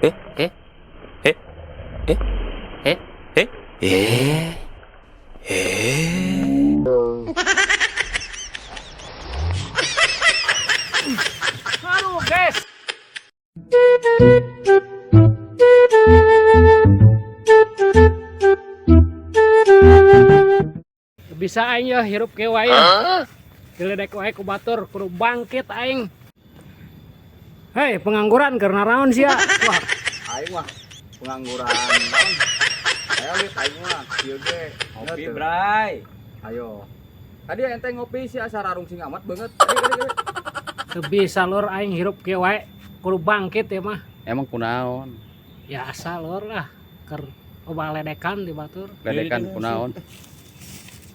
Eh, eh, eh, eh, eh, eh, eh, eh. Aduh, guys. Bisa aing ya hirup kieu wae. Diledek wae ku batur, kudu bangkit aing. Hei, pengangguran karena naon sia? Wah, aing mah pengangguran naon. Ayo lit aing mah kieu ge. Ngopi, Bray. Ayo. Tadi ente ngopi sih asa rarungsing amat banget. Tadi, tadi, tadi. Teu bisa lur aing hirup kieu wae, kudu bangkit ya mah. Emang kunaon? Ya asal lur lah, keur loba ledekan di batur. Ledekan kunaon?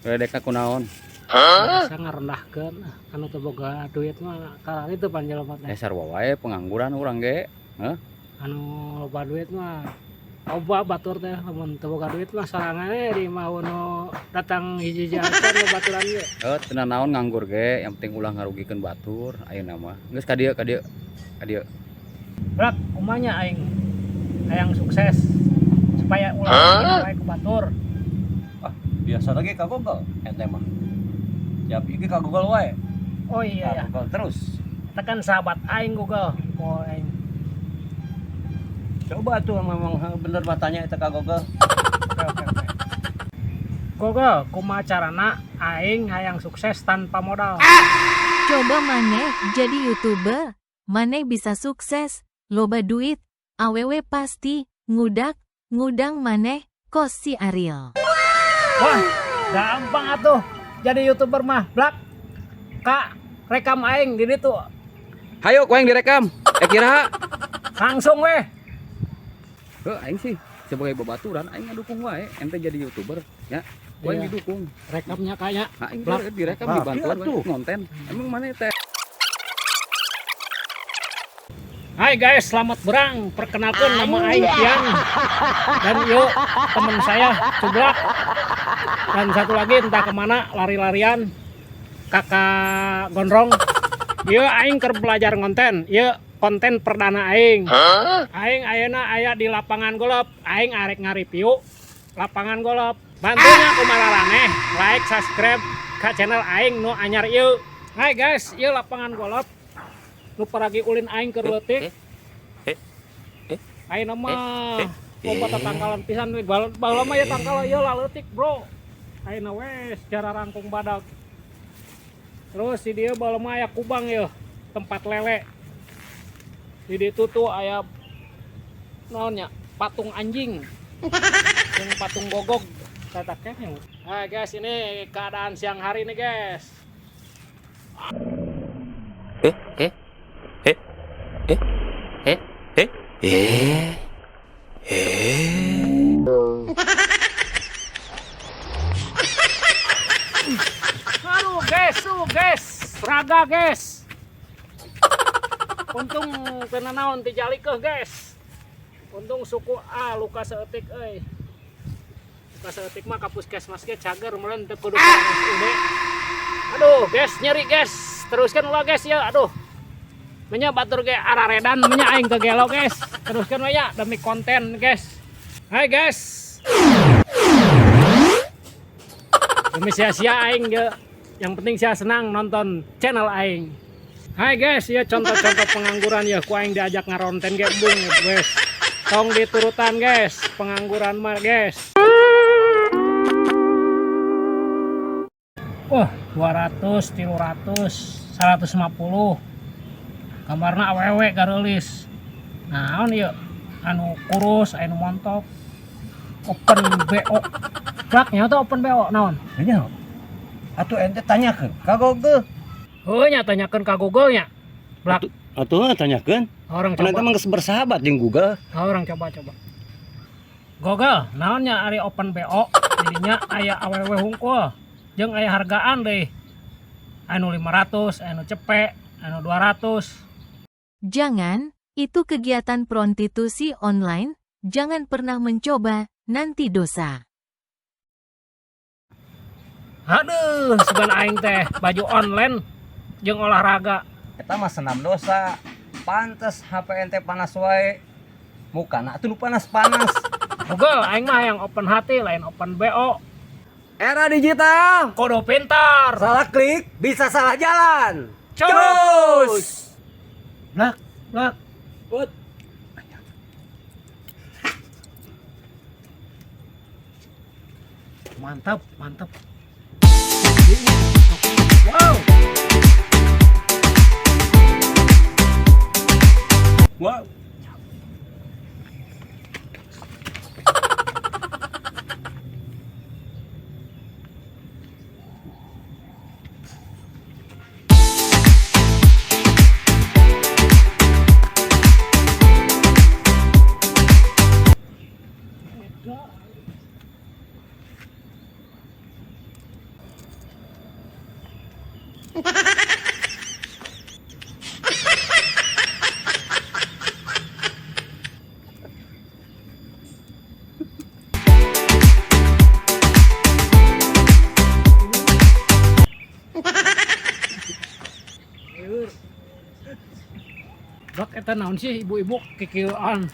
Ledekan kunaon? Biasa ngarendahkeun anu teu boga duit mah kalari teu pan jelema teh. Eh, sarua wae pengangguran urang ge. Anu loba duit mah loba batur teh, lamun teu boga duit mah sorangan di mau nu datang hiji-hiji acan nu baturan ge. Eh, teu naon nganggur ge, yang penting ulah ngarugikeun batur ayeuna mah. Geus ka dieu, ka dieu. Ka dieu. Brak, kumanya aing hayang sukses supaya ulah wae ku batur. Biasa lagi ka Google ente mah. Tiap iki ka Google wae. Oh iya ya. Ka Google terus. Tekan sahabat aing Google. Oh aing. Coba tuh memang bener matanya itu ka Google. Oke oke oke. Google, kumaha carana aing hayang sukses tanpa modal? Coba maneh jadi YouTuber, maneh bisa sukses, loba duit, awewe pasti ngudak, ngudang maneh, kos si Ariel. Wah, gampang atuh jadi YouTuber mah. Blak. Kak, rekam aing di ditu. Hayo ku aing direkam. Eh, kira. Langsung weh. Heuh, aing sih sebagai babaturan aing ngadukung wae ente jadi YouTuber ya. Ku aing Iya. didukung. Rekamnya kayaknya. Nah, aing Blak. direkam Nah, dibantuan iya tuh. wae ngonten. Emang mana teh? Hai guys, selamat berang. Perkenalkan nama aing Pian. Dan yuk teman saya Cublak. Dan satu lagi entah kemana lari-larian, Kakak Gondrong. Yuk aing keur belajar ngonten. Yuk konten perdana aing. Aing ayeuna aya di lapangan golf. Aing arek ngareview lapangan golf. Bantunya ku mararaneh, like, subscribe ka channel aing nu anyar ieu. Hai guys, ieu lapangan golf nu paragi ulin aing keur leutik. Eh, eh, Ayeuna mah eh, loba tatangkalan pisan we. Baheula mah ya tangkal ieu lah leutik, Bro. Ayeuna we secara rangkung badak. Terus di dieu baheula mah aya kubang yeuh, tempat lele. Di ditu tuh aya naon nya? Patung anjing. Jeung patung gogog kataknya. Hai guys, ini keadaan siang hari nih, guys. Eh, eh, eh, eh, eh, eh, eh, eh. Aduh guys, tuh guys, raga guys. Untung kena naon tijalikeuh guys. Untung suku A luka saeutik euy. Luka saeutik mah ka puskesmas ge cager meureun teu kudu ka RSUD. Aduh guys, nyeri guys. Teruskan ulah guys ya, aduh. Menya batur ge araredan, menya aing teu gelo guys. Teruskan we ya demi konten guys. Hai guys. Demi sia-sia aing ge. Yang penting saya senang nonton channel aing. Hai guys, ya contoh-contoh pengangguran ya ku aing diajak ngaronten ge embung ya guys. Tong diturutan guys, pengangguran mah guys. Wah, 200, 300, 150. Gambarna awewe gareulis. Naon ieu? Anu kurus, anu montok. Open BO. Plak nya tuh open BO naon? Nya. Atuh ente tanyakeun ka Google. Heuh nya tanyakeun ka Google nya. Blak, Atuh tanyakeun. orang Kan ente coba. mah geus bersahabat jeung Google. Orang coba coba. Google, naonnya ari open BO? Jadinya aya awewe hungkul. Jeung aya hargaan deh. Anu 500, anu cepek, anu 200. Jangan, itu kegiatan prostitusi online, jangan pernah mencoba, nanti dosa. Aduh, sugan aing teh baju online jeung olahraga. Eta mah senam dosa. Pantes HP ente panas wae. Mukana atuh nu panas-panas. Google aing mah yang open hati lain open BO. Era digital, Kudu pintar. Salah klik bisa salah jalan. Cus. Blak, blak. Put. Mantap, mantap. Wow. Wow. Blak, eta naon sih ibu-ibu kikieuan.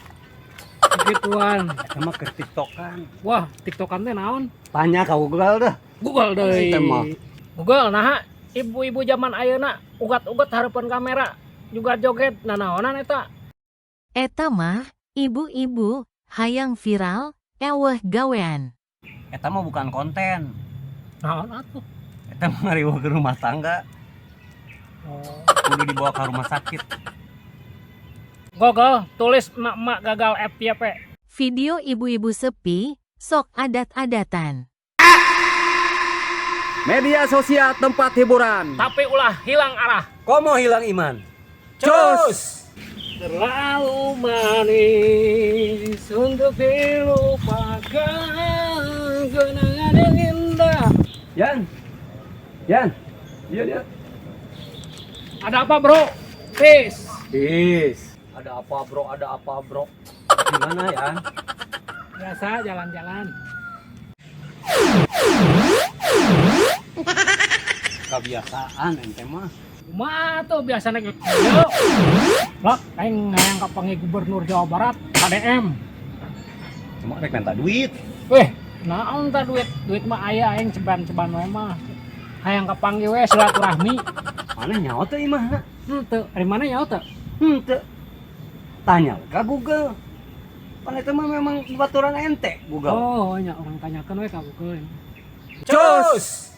Kikituan. Eta mah keur TikTokan. Wah, TikTokan teh naon? Tanya ka Google dah. Google deui. Eta mah. Google nah ibu-ibu zaman ayeuna ugat-ugat hareupeun kamera juga joget nanaonan eta. Eta mah, ibu-ibu, hayang viral, eweh gawean. Eta mah bukan konten. Naon atuh? Eta mah ngariweuh ke rumah tangga. Oh. Kudu dibawa ke rumah sakit. Google tulis emak-emak gagal FYP. Video ibu-ibu sepi, sok adat-adatan. Media sosial tempat hiburan. Tapi ulah hilang arah. Komo hilang iman. Cus. Terlalu manis untuk dilupakan kenangan yang indah. Yan. Yan. Iya dia. Ada apa bro? Peace. Peace. Ada apa bro? Ada apa bro? Gimana ya? Biasa jalan-jalan. Kebiasaan ente mah. Kumaha tuh biasanya gitu. Yo. Blak, aing hayang kapanggih Gubernur Jawa Barat, KDM. Cuma rek minta duit. Weh, naon ta duit? Duit mah aya aing ceban-ceban we mah. Hayang kapanggih we silaturahmi. Mana nyawa teh imah? Henteu, ari mana nyaho teu? Henteu. Tanya ka Google. Pan eta mah memang baturan ente Google. Oh, nya urang tanyakeun we ka Google. Cus.